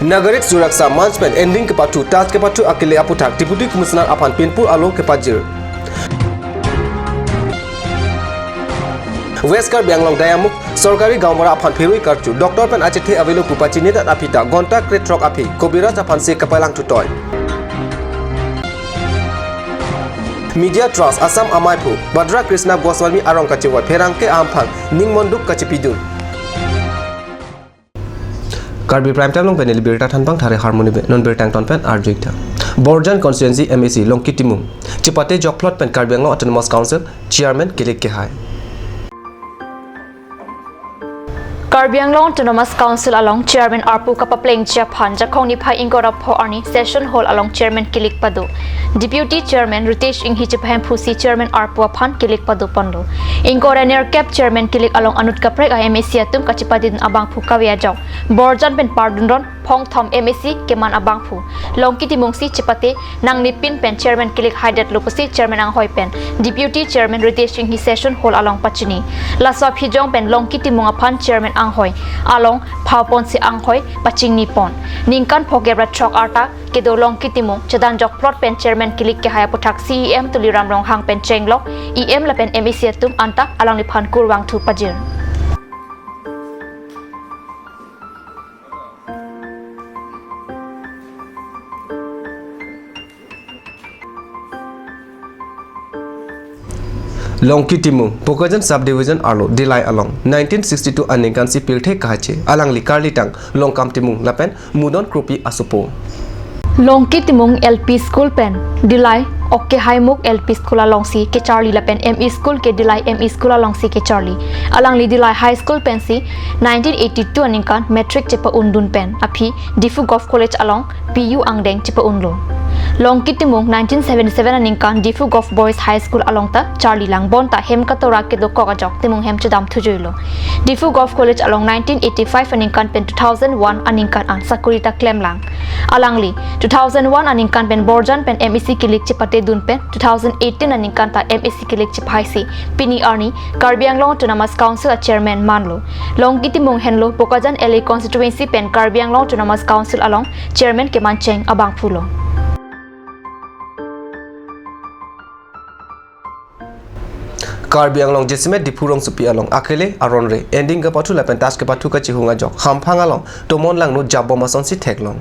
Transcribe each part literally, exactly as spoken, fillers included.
Nagarik Suraksha Manch pen ending kepathu, touch kepathu akele aputhak Deputy Commissioner aphan pinpur alo kepajir. West Karbi Anglong Diyamukh sorkari gaonbura aphan pherui karchu, doctor pen achethe avelo pu pachinidet aphi ta ghonta krethrok aphi Kobiraj aphansi kapalangthu toi. Media Trust Assam amaiphu Badra Krishna Goswami arong kachevoi pherangke ahamphang ning monduk kachipidun. Karbi Prime Time along pen neli birta thanpang thare harmoni be non birta angton pen arjuik tha. Borjan constituency M A C Longki Timung chipate jokplot pen Karbi Anglong Autonomous Council Chairman kilik kehai. Karbi Anglong Autonomous Council along Chairman arpu kapaplengji aphan Jakhong niphai ingkoi ra pho arni Session Hall along Chairman kilik pado. Deputy Chairman Ritesh Enghi chipahemphusi Chairman arpu aphan kilik pado ponlo. Ingkoi ra nerkep Chairman kilik along anut kaprek a M A C atum kachipadun abangphu kave ajok Borjan pen pardunron phongthom M A C keman abangphu Longki Timungsi chipate nangnepin pen Chairman kilik haidetlo pusi Chairman anghoi pen Deputy Chairman Ritesh Enghi Session Hall along pachini. Laso aphijong pen Longki Timung aphan Chairman anghoi along phauponsi anghoi pachingnipon. Ningkan phokep ra throk arta kedo Longki Timung chedan jokplot pen Chairman kilik kehai aputhak C E M Tuliram Ronghang pen chenglok, E M lapen M A C atum anta alangliphan kurvangthu pajir. Longki Timung, Bokajan Subdivision arlo Dillai along nineteen sixty-two aningkansi pirthe kahache, alangli karlitang Longkam Timung lapen Mudon Kropi asopo. Longki Timung L P School pen Dillai Okke Haimuk L P School alongsi kecharli lapen M E School ke Dillai M E School alongsi kecharli. Alangli Dillai High School pensi nineteen eighty-two aningkan matric chepa-undun pen aphi Diphu Govt College along P U angdeng chepa-unlo. Longki Timung nineteen seventy-seven aningkan Diphu Govt Boys High School along ta charlilang, bonta hem katora kedokok ajok Timung hem chedamthujuilo. Diphu Govt College along nineteen eighty-five aningkan pen two thousand one aningkan an sakori ta klemlang. Alangli two thousand one aningkan pen Borjan pen M A C kilik chipatedun pen two thousand eighteen aningkan ta M A C kilik chiphaisi pini arni Karbi Anglong Autonomous Council a Chairman manlo. Longki Timung henlo Bokajan L A constituency pen Karbi Anglong Autonomous Council along Chairman kemancheng abangphulo. Karbi Anglong jasemet Diphu rongsopi along akele aron re ending kepathu lapen touch kepathu kachihung ajok hamphang along tomon langno japbom asonsi theklong.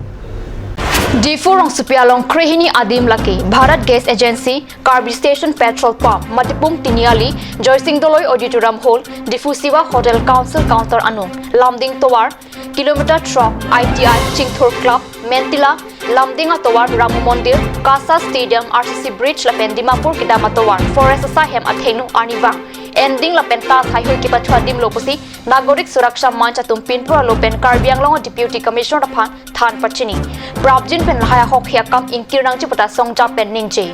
Diphu rongsopi along krehini adim lake Bharat Gas Agency, Karbi Station Petrol Pump, Matipung Tiniali, Joysing Doloi Auditorium Hall, Diphu Siva Hotel Council Counter anung, Lumding tovar, kilometer throk I T I Chingthur Club, Mentila, Lumding atovar Ramu Mondir, Kasa Stadium, R C C Bridge lapen Dimapur kedam atovar Forest asaihem athengno arnivang ending lapen touch haihui kepathu adimlo pusi Nagarik Suraksha Manch atum pinpur alo pen Karbi Anglong Deputy Commissioner aphan than pachini. Prapjin pen lahai ahokhi akam ingkir nangji pu ta songjap pen ningje.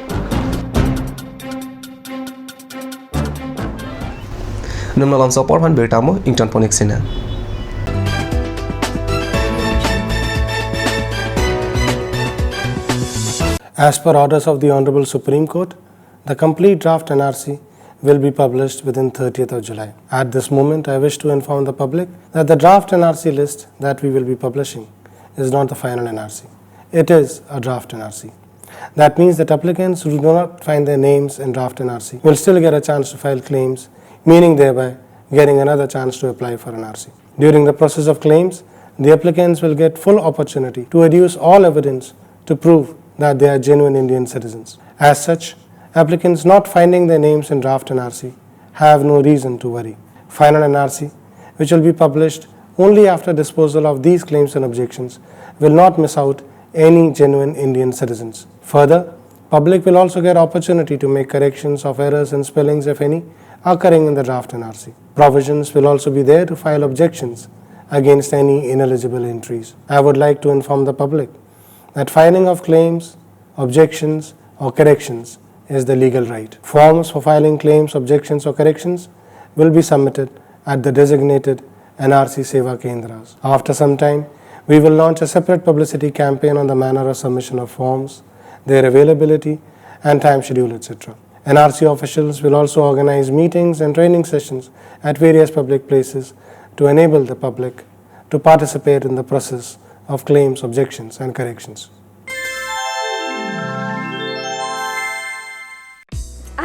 Num malom sopor aphan birta mo ingtonpon-ik sina. As per orders of the Honorable Supreme Court, the complete draft N R C will be published within thirtieth of July. At this moment, I wish to inform the public that the draft N R C list that we will be publishing is not the final N R C. It is a draft N R C. That means that applicants who do not find their names in draft N R C will still get a chance to file claims, meaning thereby getting another chance to apply for N R C. During the process of claims, the applicants will get full opportunity to adduce all evidence to prove that they are genuine Indian citizens. As such, applicants not finding their names in draft N R C have no reason to worry. Final N R C, which will be published only after disposal of these claims and objections, will not miss out any genuine Indian citizens. Further, public will also get opportunity to make corrections of errors and spellings, if any, occurring in the draft N R C. Provisions will also be there to file objections against any ineligible entries. I would like to inform the public that filing of claims, objections, or corrections is the legal right. Forms for filing claims, objections, or corrections will be submitted at the designated N R C Seva Kendras. After some time, we will launch a separate publicity campaign on the manner of submission of forms, their availability, and time schedule, et cetera. N R C officials will also organize meetings and training sessions at various public places to enable the public to participate in the process of claims, objections, and corrections.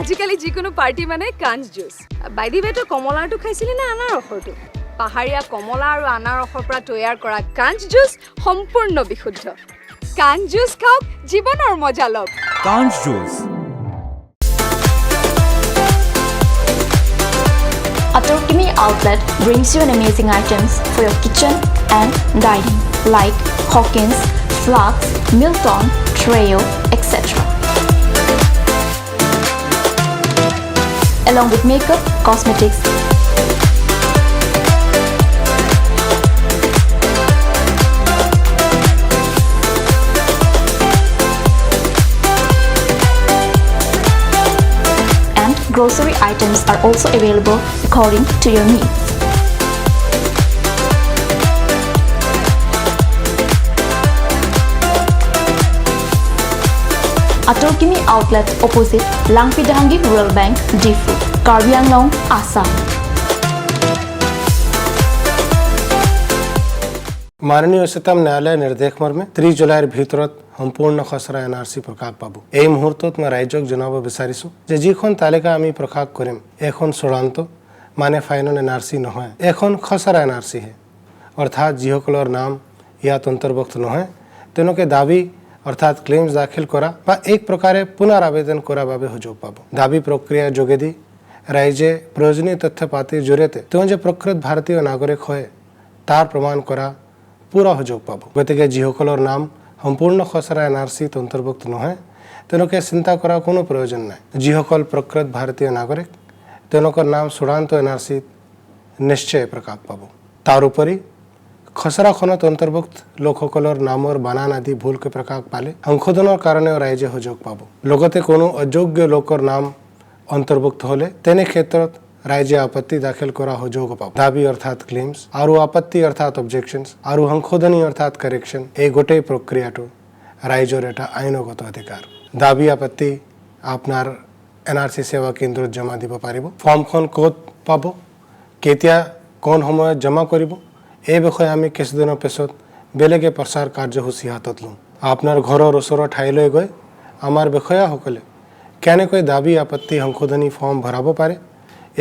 আজিকালি যিকোনো পাৰ্টি মানে কাঞ্চ juice. By the ৱে তো কমলাটো খাইছিলি নে আনাৰসৰটো? পাহাৰীয়া কমলা আৰু আনাৰসৰ পৰা তৈয়াৰ কৰা কাঞ্চ জুচ সম্পূৰ্ণ বিশুদ্ধ। কাঞ্চ জুচ খাওক, জীৱনৰ মজা লওক। কাঞ্চ juice. Atorkimi Outlet brings you an amazing items for your kitchen and dining, like Hawkins, flasks, Milton, Treo, et cetera. Along with makeup, cosmetics, and grocery items are also available according to your needs. Atorkimi Outlet, opposite Langpi Dehangi Rural Bank, Diphu, Karbi Anglong, Assam. মাননীয় উচ্চতম ন্যায়ালয়ৰ নিৰ্দেশ মৰ্মে ত্ৰিশ জুলাইৰ ভিতৰত সম্পূৰ্ণ খচৰা এন আৰ চি প্ৰকাশ পাব। এই মুহূৰ্তত মই ৰাইজক জনাব বিচাৰিছো যে যিখন তালিকা আমি প্ৰকাশ কৰিম, এইখন চূড়ান্ত, মানে ফাইনেল এন আৰ চি নহয়, এইখন খচৰা এন আৰ চিহে। অৰ্থাৎ যিসকলৰ নাম ইয়াত অন্তৰ্ভুক্ত নহয়, তেওঁলোকে দাবী অৰ্থাৎ ক্লেইমছ দাখিল কৰা বা এক প্ৰকাৰে পুনৰ আবেদন কৰাৰ বাবে সুযোগ পাব। দাবী প্ৰক্ৰিয়াৰ যোগেদি ৰাইজে প্ৰয়োজনীয় তথ্য পাতিৰ জৰিয়তে তেওঁ যে প্ৰকৃত ভাৰতীয় নাগৰিক হয়, তাৰ প্ৰমাণ কৰা পুৰা সুযোগ পাব। গতিকে যিসকলৰ নাম সম্পূৰ্ণ খচৰা এন আৰ চিত অন্তৰ্ভুক্ত নহয়, তেওঁলোকে চিন্তা কৰাৰ কোনো প্ৰয়োজন নাই। যিসকল প্ৰকৃত ভাৰতীয় নাগৰিক, তেওঁলোকৰ নাম চূড়ান্ত এন আৰ চিত নিশ্চয় প্ৰকাশ পাব। তাৰোপৰি খচৰাখনত অন্তৰ্ভুক্ত লোকসকলৰ নামৰ বানান আদি ভুলকৈ প্ৰকাশ পালে সংশোধনৰ কাৰণেও ৰাইজে সুযোগ পাব। লগতে কোনো অযোগ্য লোকৰ নাম অন্তৰ্ভুক্ত হ'লে তেনে ক্ষেত্ৰত ৰাইজে আপত্তি দাখিল কৰা সুযোগ পাব। দাবী অৰ্থাৎ ক্লেইমছ আৰু আপত্তি অৰ্থাৎ অবজেকশ্যনছ আৰু সংশোধনী অৰ্থাৎ কাৰেকশ্যন, এই গোটেই প্ৰক্ৰিয়াটো ৰাইজৰ এটা আইনগত অধিকাৰ। দাবী আপত্তি আপোনাৰ এন আৰ চি সেৱা কেন্দ্ৰত জমা দিব পাৰিব। ফৰ্মখন ক'ত পাব, কেতিয়া, কোন সময়ত জমা কৰিব, এই বিষয়ে আমি কিছুদিনৰ পিছত বেলেগে প্ৰচাৰ কাৰ্যসূচী হাতত ল'ম। আপোনাৰ ঘৰৰ ওচৰৰ ঠাইলৈ গৈ আমাৰ বিষয়াসকলে কেনেকৈ দাবী আপত্তি সংশোধনী ফৰ্ম ভৰাব পাৰে,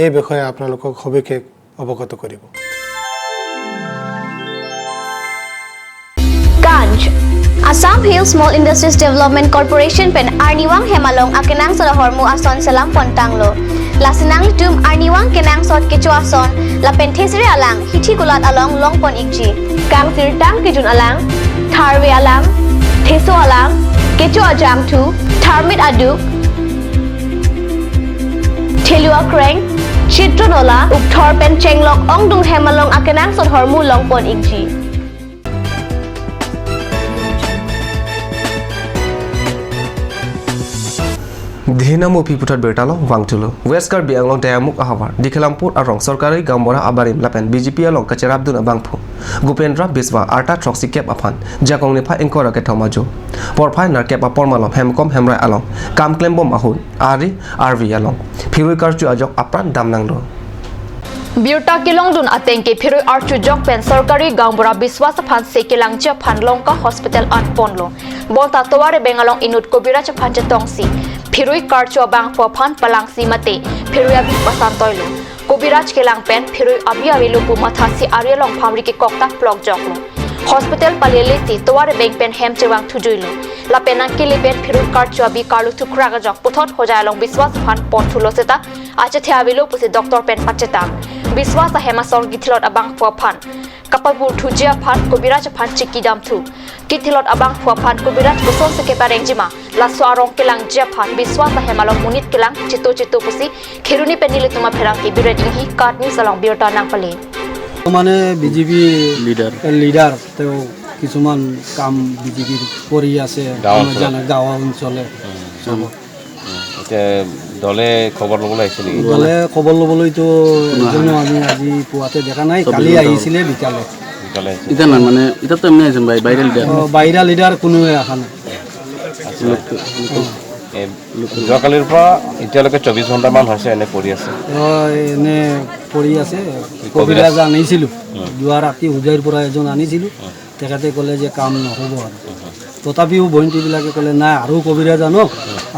এই বিষয়ে আপোনালোকক সবিশেষ অৱগত কৰিব। Kanj, Assam Hill Small Industries Development Corporation pen arnivang hem along akenangsot ahormu ason selam pon tanglo. Lasi nanglitum arnivang kenangsot kecho ason lapen thesere alang hithi kulat along long pon ikji. Kangsirtang kejun alang, tharve alang, theso alang, kecho ajangthu, tharmit aduk, thelu akreng, chitro nola, ukthor pen chenglok ongdung hem along akenangsot ahormu long pon ikji. Dhinamuphi puthot birta along vangthulo. West Karbi Anglong Dayamukh ahavar Dikhelampur arong sorkari gaonbura abarim lapen B J P along kacherapdun abangphu Gupendra Biswa arta throksi-kep aphan Jakong niphai ingkoi ra kethom ajo porphai nerkep apor malom Hemkom Hemrai along kam klembom ahut ari arvi along phirui karcho ajok apran damnanglo. Birta kelongdun ateng ke phirui archo ajok pen sorkari gaonbura Biswas aphan se kelangji aphan Lanka Hospital an ponlo. Bonta tovar ebeng along inut Kobiraj aphan chetongsi phirui karcho abangphu aphan palangsi mate phirui abi pasantoilo. Kobiraj kelang pen phirui abi avelo pu mathasi ari along phamri kekok ta plok joklo. Hospital palele si tovar ebeng pen hem chevang thujuilo. Lapen nangkele pen phirui karcho abi karlu thukrak ajok puthot hojai along Biswas aphan ponthulo seta achethe avelo pusi doctor pen pachetang. Biswas ahem asor kithilot abangphu aphan kapabur thuji aphan Kobiraj aphan chiki damthu. Kithilot abangphu aphan Kobiraj kosonsi keparengji ma, laso arong kelangji aphan Biswas ahem along monit kelang chito chito pusi Kheroni pen nelitum apherangke Biren Inghi, KAT News along birta nangpale. মানে BJP leader. Leader, তেওঁ কিছুমান কাম বিজেপিৰ কৰি আছে, গাঁও আমাৰ অঞ্চলত। জানা-, গাঁও অঞ্চলে। উম। চবত। উম। এতিয়া দলে খবৰ ল'বলৈ আহিছে নেকি? দলে খবৰ ল'বলৈতো এজনো আমি আজি পুৱাতে দেখা নাই, চব কালি বিজেপি আহিছিলে বিকালে। বিকালে আহিছে। এতিয়া নাই মানে, এতিয়া তো এমনি আহিছে, বাই-, বাহিৰা লিডাৰ। অ, বাহিৰা লিডাৰ কোনোৱে অহা নাই। আচ্ছা। লোক-, লোক-, অ। এ, যোৱাকালিৰ পৰা এতিয়ালৈকে চৌবিশ ঘণ্টামান হৈছে এনে পৰি আছে। অ, এনে পৰি আছে। কবিৰাজ। কবিৰাজ আনিছিলো। উম। যোৱা ৰাতি হোজাইৰ পৰা এজন আনিছিলো। উম। তেখেতে ক'লে যে কাম নহ'ব আৰু। তথাপিও ভণ্টিবিলাকে ক'লে, "নাই, আৰু কবিৰাজ আনক,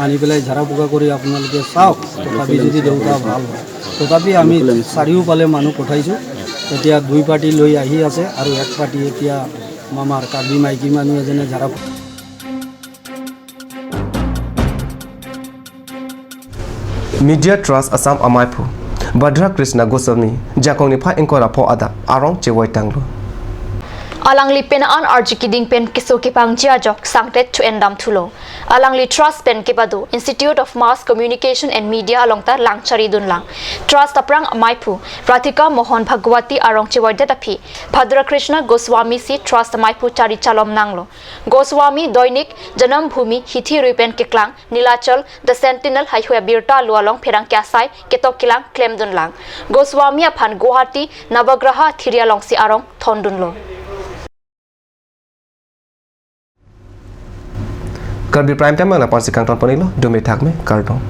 আনি পেলাই ঝাৰা ফুকা কৰি আপোনালোকে চাওক, তথাপি যদি দেউতা ভাল হয়।" তথাপি আমি চাৰিওফালে মানুহ পঠাইছোঁ। এতিয়া দুই পাৰ্টি লৈ আহি আছে আৰু এক পাৰ্টি এতিয়া আমাৰ কাৰ্বি মাইকী মানুহ এজনে Jhara Media Trust Assam amaiphu Bhadra Krishna Goswami jakong niphai ingkoi ra pho adap arong chevoi tanglo. Alangli pen an arju keding pen keso kepangji ajok sangtet thu-en dam thulo. Alangli Trust pen kepado Institute of Mass Communication and Media along ta lang chari dunlang. Trust aphrang amaiphu Radhika Mohan Bhagwati arong chevoidet aphi Bhadra Krishna Goswami si Trust amaiphu chari chalom nanglo. Goswami Doinik Janam Bhumi hithi rui pen keklang Nilachal The Sentinel haihui abirta alu along pherangke asai ketok kelang klemdunlang. Goswami aphan Guwahati Navagraha Thiri alongsi arong thondunlo. Karbi Prime Time ang lapu-ansi kangton pon-iklo, dome thakme, kardom.